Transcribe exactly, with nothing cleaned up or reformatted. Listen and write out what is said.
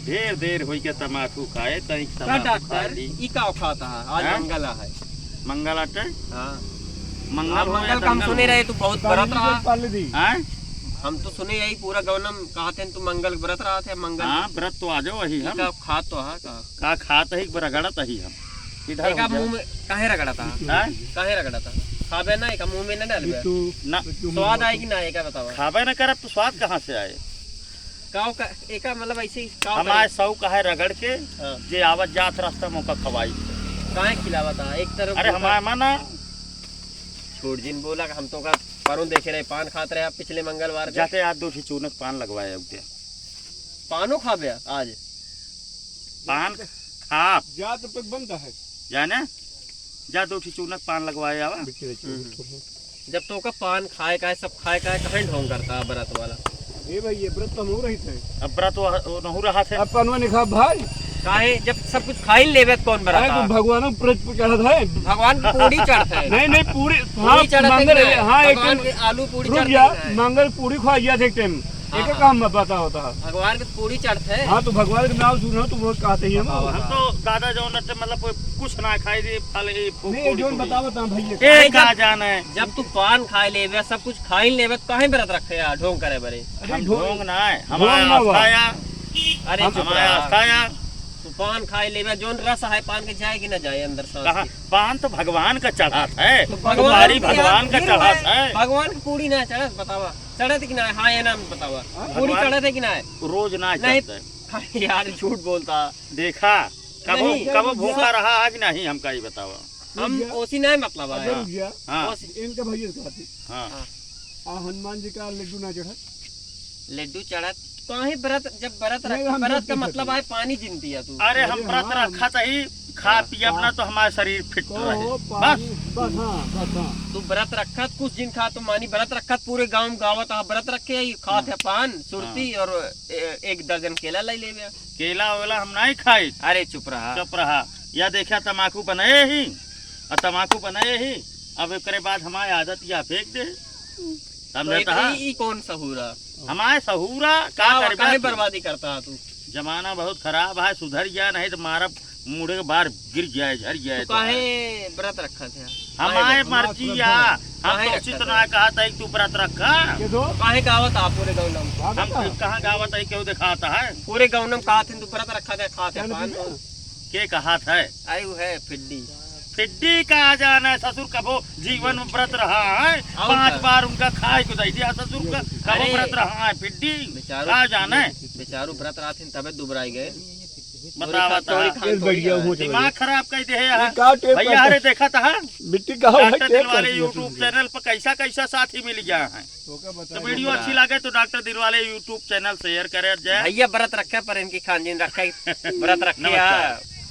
ढेर देर होई के तमाकू खाए, तनिक का तमाकू खा डॉक्टर, ली। ई का खात ह? आज हैं? मंगल है। मंगल अटे? हाँ। मंगल हाँ, हो या मंगल का हम दंगल सुने हो। रहे, तू बहुत बरत रहा। पाले दी। हैं? हम तो सुने यही पूरा गौनम कहत हैं, तू मंगल के बरत रहा थे, मंगल हाँ, बरत तो आजो वही ई हम। का खात तो हा का? का खात ही, रगड़त ही हम। इधर एका हो जा। मुंह में काहे रगड़त हा? हैं? काहे रगड़त हा? खाबे ना, एका मुंह में ना डालबे। ये तो ना। स्वाद आए कि ना, एका बतावा। खाबे ना करब तो स्वाद कहाँ से आए? काव का, एका मतलब ऐसे ही काव हमारे करे? सौ का है रगड़ के, हाँ। जे आवत जात रास्ता में ओका खवाई। काहे खिलावत हा? एक तरफ अरे बोला हमारे मना। छोड़ जिन बोला कि हम तो का परों देखे रहे, पान खात रहे आप पिछले मंगलवार के। जाते आज दो ठे चूनक पान लगवाए उठे। पानो खाबे आज? पान खाब। जा तो पे बंद है। जाने? जा दो ठे चूनक पान लगवाए आवा। बिट्टी रही हम्म। चूनक तो है। जब तो का पान खाए का है, सब खाए का है, कहाँ ढोंग करता है बरत वाला? ए भाई, ये बरत तो हम हो रही थे। अब बरत वो, वो नहु रहा थे। अब पनवा नहीं खाब भाई। काहे, जब सब कुछ खा ही लेबे तो कौन बरत अरे, आ? तो भगवान को प्रेत पे चढ़त है। भगवान की पूरी चढ़त है। नहीं, नहीं, पूरी, पूरी हाँ, चढ़त है मंदिर कि है, नहीं? हाँ, एक भगवान टाइम की आलू पूरी रुक चढ़त जा, है कि नहीं? मंगल पूरी खा गया था एक टाइम। हाँ, एक हाँ। काम में पता होता है। भगवान की पूरी चढ़त है। हाँ, तो भगवान के नाम सुनो, तो वो कहते ही हम। हाँ, हम हाँ। तो दादा जो नट मतलब कुछ ना खाई दे, फल ये फूल नहीं, पूरी जो पूरी। बता, बता भैया। ए, अरे, का जब, जाने? जब तू पान खाए लेबे, सब कुछ खा ही लेबे, तो काहे बरत रखे यार, ढोंग करे बरे? अरे, हम ढोंग ढोंग ना है, ढोंग हमारा ना हुआ। आस्था है। अरे, हम चुप हमारा रहा। आस्था है। तू पान खाए लेबे, जोन रस है पान के जाए कि ना जाए अंदर सांस कहाँ? के? पान तो भगवान का चढ़ात है। तो भगवान तुम्हारी के भगवान का फिर चढ़ात भाई, है। भगवान की पूरी ना चढ़त, बतावा। चढ़त कि ना? हाँ, ये नाम बतावा। हाँ? पूरी भगवान चढ़त है कि ना? रोज ना नहीं। चढ़त है। अरे यार, झूठ बोलता। देखा, कबो, नहीं। कबो भूखा रहा है कि नहीं, हमका ये बतावा। हम रुक जा। ओसी नहीं मतलब अच्छा, आया। रुक जा। हाँ। ओसी। इनका भैया से कहती। हाँ। हाँ। आ हनुमान जी का लड्डू ना चढ़त? लड्डू चढ़त? काहे बरत, जब बरत नहीं, रख, हम बरत का मतलब है पानी जिनती है तू। अरे, हम अरे व्रत हाँ, रखा तही, खा हाँ, पियब ना हाँ। तो हमारा शरीर फिट कहो, रहे। पानी, बस। बस, हाँ, बस, हाँ। तू बरत रखत, कुछ दिन खा, तो मानी बरत रखत, पूरे गाँव में गावत, हाँ, बरत रखे, ये खात हाँ। है पान, सुरती हाँ। और ए-, एक दर्जन केला लाई लेबे। केला वेला हम नहीं खाई। अरे चुप रहा। चुप रहा। या देखा तमाकू बनाए ही, और तमाकू बनाए ही, अब एकरे बाद हमारी आदत या फेंक दे। तो समझता ई, है? ई, ई कौन सहूरा? हमारे सहूरा का का करबे काहे तू? बर्बादी करता है तू? जमाना बहुत खराब है, सुधर जा, नहीं तो मारब मुड़े के बाहर गिर जाए, झर जाए तू तो काहे है। व्रत रखा था? हमारे काहे मर्जी व्रत? या, हम काहे तो उचित रखा ना था? कहा था कि तू व्रत रखा। के दो? काहे गावत आप पूरे गौनम? हम कहाँ गावत है, क्यों दिखाता है? पूरे गौनम कहा थे तू व्रत रखा था, खा थे क्या पान। नतीजा? के कहा था? आई वो है फिड्डी। फिड्डी का जाने ससुर कबो जीवन में व्रत रहा है, और पांच का? बार उनका खाए को दे दिया ससुर का, कबो अरे, व्रत रहा है फिड्डी, बेचारू, का जाने? बेचारू व्रत रहा थे तबे दुबराई गए। बता, तोरी खा-, बता। तोरी खान ये थोड़ी बढ़िया है। हो चला दिमाग गया। खराब कर दे है ये यहाँ। का टेप भैया, करता? अरे देखा था, बिट्टी का हो डॉक्टर भाई, दिल टेप वाले करता YouTube है। Channel पर कैसा कैसा साथी मिल गया है। तो का बता तो दे video बड़ा। अच्छी लगे तो डॉक्टर दिल वाले YouTube channel share करे जाए। भैया व्रत रखे पर इनकी खानजीन रखे, व्रत रखे नमस्कार। है।